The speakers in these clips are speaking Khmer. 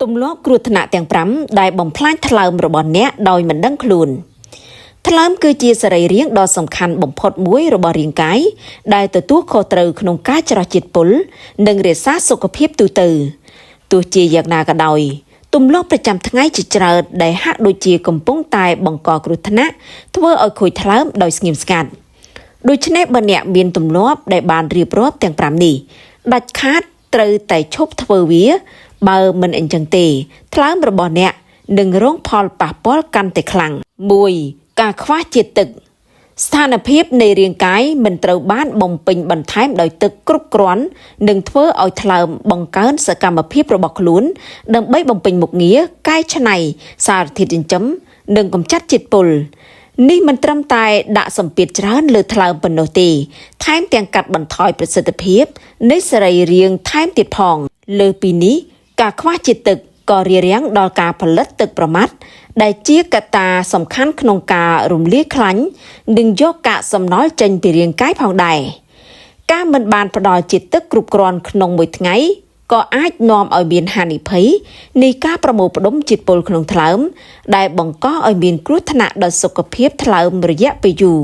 ទម្លាប់គ្រោះថ្នាក់ទាំង5ដែលបំផ្លាញថ្លើមរបស់អ្នកដោយមិនដឹងខ្លួនថ្លើមគឺជាសរីរាង្គដ៏សំខាន់បំផុតមួយរបស់រាងកាយដែលទទួលខុសត្រូវក្នុងការច្រោះជាតិពុលនិងរក្សាសុខភាពទូទៅទោះជាយ៉ាងណាក៏ដោយទម្លាប់ប្រចាំថ្ងៃជាច្រើនដែលហាក់ដូចជាកំពុងតែបង្កគ្រោះថ្នាក់ធ្វើឲ្យខូចថ្លើមដោយស្ងៀមស្ងាត់ដូច្នេះបើអ្នកមានទម្លាប់ដែលបានរៀបរាប់ទាំង5នេះដាច់ខាតត្រូវតែឈប់ធ្វើវា បើមិនអញ្ចឹងទេថ្លើមរបស់អ្នកនឹងរងផលប៉ះពាល់កាន់តែខ្លាំង1ការខ្វះជាតិទឹកស្ថានភាពនៃរាងកាយមិនត្រូវបានបំពេញបន្ថែមដោយទឹកគ្រប់គ្រាន់នឹងធ្វើឲ្យថ្លើមបង្កើនសកម្មភាពរបស់ខ្លួនដើម្បីបំពេញមុខងារកែច្នៃសារធាតុចិញ្ចឹមនិងកម្ចាត់ជាតិពុលនេះមិនត្រឹមតែដាក់សម្ពាធច្រើនលើថ្លើមប៉ុណ្ណោះទេថែមទាំងកាត់បន្ថយប្រសិទ្ធភាពនៃសរីរាង្គថែមទៀតផងលើសពីនេះការខ្វះជាតិទឹកក៏រារាំងដល់ការផលិតទឹកប្រមាត់ដែលជាកត្តាសំខាន់ក្នុងការរំលាយខ្លាញ់និងយកកាកសំណល់ចេញពីរាងកាយផងដែរការមិនបានផ្ដល់ជាតិទឹកគ្រប់គ្រាន់ក្នុងមួយថ្ងៃក៏អាចនាំឲ្យមានហានិភ័យនៃការប្រមូលផ្ដុំជាតិពុលក្នុងថ្លើមដែលបង្កឲ្យមានគ្រោះថ្នាក់ដល់សុខភាពថ្លើមរយៈពេលយូរ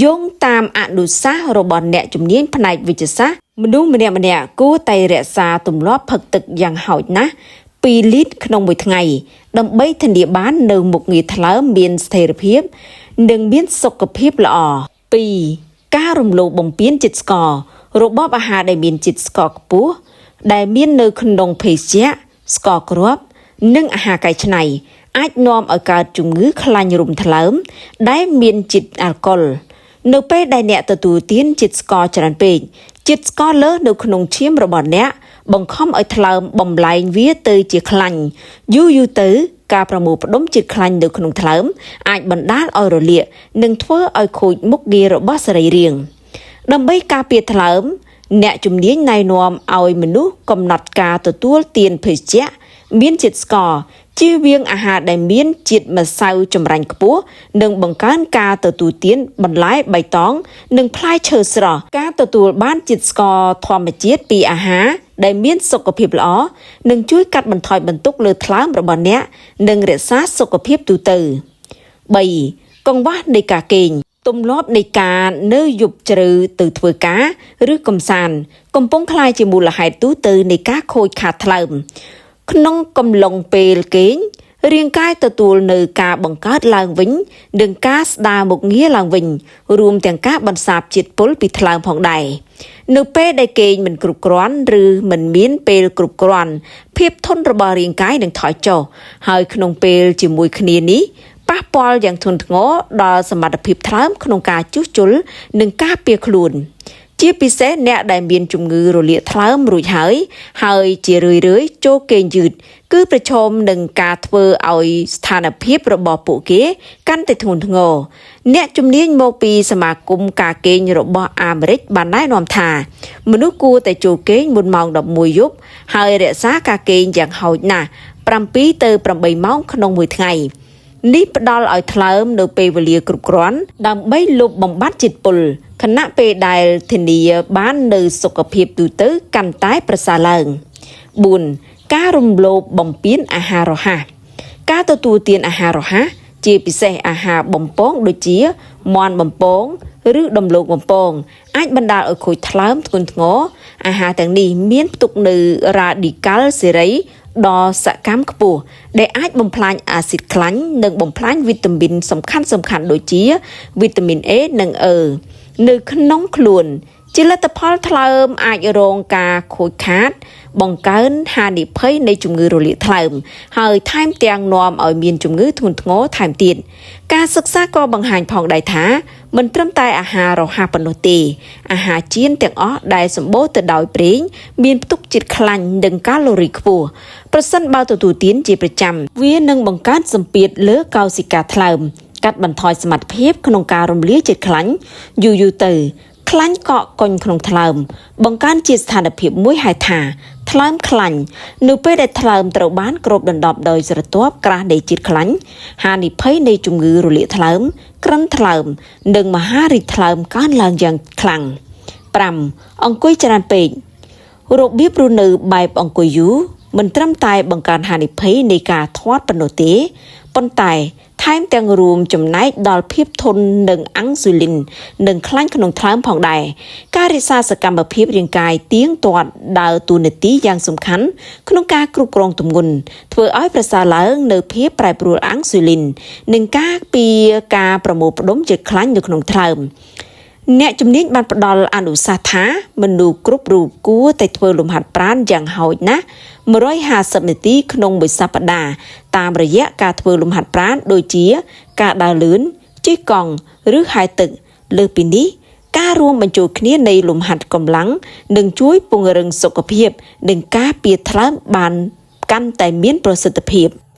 យោងតាមអនុសាសន៍របស់អ្នកជំនាញផ្នែកវិទ្យាសាស្ត្រមនុស្សម្នាក់ៗគួរតែរក្សាទម្លាប់ផឹកទឹកយ៉ាងហោចណាស់2លីត្រក្នុងមួយថ្ងៃដើម្បីធានាបាននូវមុខងារថ្លើមមានស្ថិរភាពនិងមានសុខភាពល្អ2ការរំលោភបំពានជាតិស្កររបបអាហារដែលមានជាតិស្ករខ្ពស់ដែលមាននៅក្នុងភេសជ្ជៈស្ករគ្រាប់និងអាហារកែច្នៃអាចនាំឲ្យកើតជំងឺខ្លាញ់រុំថ្លើមដែលមានជាតិអាល់កុលនៅពេលដែលអ្នកទទួលទានជាតិស្ករច្រើនពេកជាតិស្ករលើសនៅក្នុងឈាមរបស់អ្នកបង្ខំឲ្យថ្លើមបំលែងវាទៅជាខ្លាញ់យូរយូរទៅការប្រមូលផ្ដុំជាតិខ្លាញ់នៅក្នុងថ្លើមអាចបណ្ដាលឲ្យរលាកនិងធ្វើឲ្យខូចមុខងាររបស់សរីរាង្គដើម្បីការពារថ្លើមអ្នកជំនាញណែនាំឲ្យមនុស្សកំណត់ការទទួលទានភេសជ្ជៈមានជាតិស្ករជៀសវាងអាហារដែលមានជាតិម្សៅចម្រាញ់ខ្ពស់និងបង្កើនការទទួលទានបន្លែបៃតងនិងផ្លែឈើស្រស់ការទទួលបានជាតិស្ករធម្មជាតិពីអាហារដែលមានសុខភាពល្អនឹងជួយកាត់បន្ថយបន្ទុកលើថ្លើមរបស់អ្នកនិងរក្សាសុខភាពទូទៅ3កង្វះនៃការគេងទម្លាប់នៃការនៅយប់ជ្រៅទៅធ្វើការឬកំសាន្តកំពុងក្លាយជាមូលហេតុទូទៅនៃការខូចខាតថ្លើមក្នុងកំឡុងពេលគេងរាងកាយទទួលនៅការបង្កើតឡើងវិញនិងការស្ដារមុខងារឡើងវិញរួមទាំងការបន្សាបជាតិពុលពីថ្លើមផងដែរនៅពេលដែលគេងមិនគ្រប់គ្រាន់ឬមិនមានពេលគ្រប់គ្រាន់ភាពធន់របស់រាងកាយនឹងថយចុះហើយក្នុងពេលជាមួយគ្នានេះប៉ះពាល់យ៉ាងធ្ងន់ធ្ងរដល់សមត្ថភាពថ្លើមក្នុងការជួសជុលនិងការពារខ្លួនជាពិសេសអ្នកដែលមានជំងឺរលាកថ្លើមរួចហើយហើយជារឿយៗចូលគេងយឺតគឺប្រឈមនឹងការធ្វើឲ្យស្ថានភាពរបស់ពួកគេកាន់តែធ្ងន់ធ្ងរអ្នកជំនាញមកពីសមាគមការគេងរបស់អាមេរិកបានណែនាំថាមនុស្សគួរតែចូលគេងមុនម៉ោង11យប់ហើយរក្សាការគេងយ៉ាងហោចណាស់7ទៅ8ម៉ោងក្នុងមួយថ្ងៃនេះផ្ដល់ឲ្យថ្លើមនៅពេលវេលាគ្រប់គ្រាន់ដើម្បីលុបបំបាត់ជាតិពុលខណៈពេលដែលធានាបាននៅសុខភាពទូទៅកាន់តែប្រសើរឡើង4ការរំលោភបំពានអាហាររហ័សការទទួលទានអាហាររហ័សជាពិសេសអាហារបំពងដូចជាមាន់បំពងឬដំឡូងបំពងអាចបណ្ដាលឲ្យខូចថ្លើមធ្ងន់ធ្ងរអាហារទាំងនេះមានផ្ទុកនៅរ៉ាឌីកាល់សេរីដ៏សកម្មខ្ពស់ដែលអាចបំផ្លាញអាស៊ីតខ្លាញ់និងបំផ្លាញវីតាមីនសំខាន់ៗដូចជាវីតាមីន A និង E នៅក្នុងខ្លួនជាលទ្ធផលថ្លើមអាចរងការខូចខាតបង្កើនហានិភ័យនៃជំងឺរលាកថ្លើមហើយថែមទាំងនាំឲ្យមានជំងឺធ្ងន់ធ្ងរថែមទៀតការសិក្សាក៏បង្ហាញផងដែរថាមិនត្រឹមតែអាហាររហ័សប៉ុណ្ណោះទេអាហារចៀនទាំងអស់ដែលសម្បូរទៅដោយប្រេងមានផ្ទុកជាតិខ្លាញ់និងកាឡូរីខ្ពស់ប្រសិនបើទទួលទានជាប្រចាំវានឹងបង្កើនសម្ពាធលើកោសិកាថ្លើមកាត់បន្ថយសមត្ថភាពក្នុងការរំលាយជាតិខ្លាញ់យូរៗទៅខ្លាញ់កកកុញក្នុងថ្លើមបង្កើនជាស្ថានភាពមួយហៅថាថ្លើមខ្លាញ់នៅពេលដែលថ្លើមត្រូវបានគ្របដណ្ដប់ដោយស្រទាប់ក្រាស់នៃជាតិខ្លាញ់ហានិភ័យនៃជំងឺរលាកថ្លើមក្រិនថ្លើមនិងមហារីកថ្លើមកើនឡើងយ៉ាងខ្លាំង5អង្គុយច្រើនពេករបៀបរស់នៅបែបអង្គុយយូរ មិនត្រឹមតែបង្កើនហានិភ័យនៃការធាត់ប៉ុណ្ណោះទេប៉ុន្តែថែមទាំងរួមចំណែកដល់ភាពធន់នឹងអាំងស៊ូលីននិងខ្លាញ់ក្នុងថ្លើមផងដែរការរក្សាសកម្មភាពរាងកាយទៀងទាត់ដើរតួនាទីយ៉ាងសំខាន់ក្នុងការគ្រប់គ្រងទម្ងន់ធ្វើឲ្យប្រសើរឡើងនៅភាពប្រែប្រួលអាំងស៊ូលីននិងការពារការប្រមូលផ្ដុំជាតិខ្លាញ់នៅក្នុងថ្លើមអ្នកជំនាញបានផ្ដល់អនុសាសន៍ថាមនុស្សគ្រប់រូបគួរតែធ្វើលំហាត់ប្រាណយ៉ាងហោចណាស់150នាទីក្នុងមួយសប្តាហ៍តាមរយៈការធ្វើលំហាត់ប្រាណដូចជា ការដើរលឿនជិះកង់ឬហែលទឹកលើសពីនេះការរួមបញ្ចូលគ្នានៃលំហាត់កម្លាំងនឹងជួយពង្រឹងសុខភាព និងការពារថ្លើមបានកាន់តែមានប្រសិទ្ធភាព។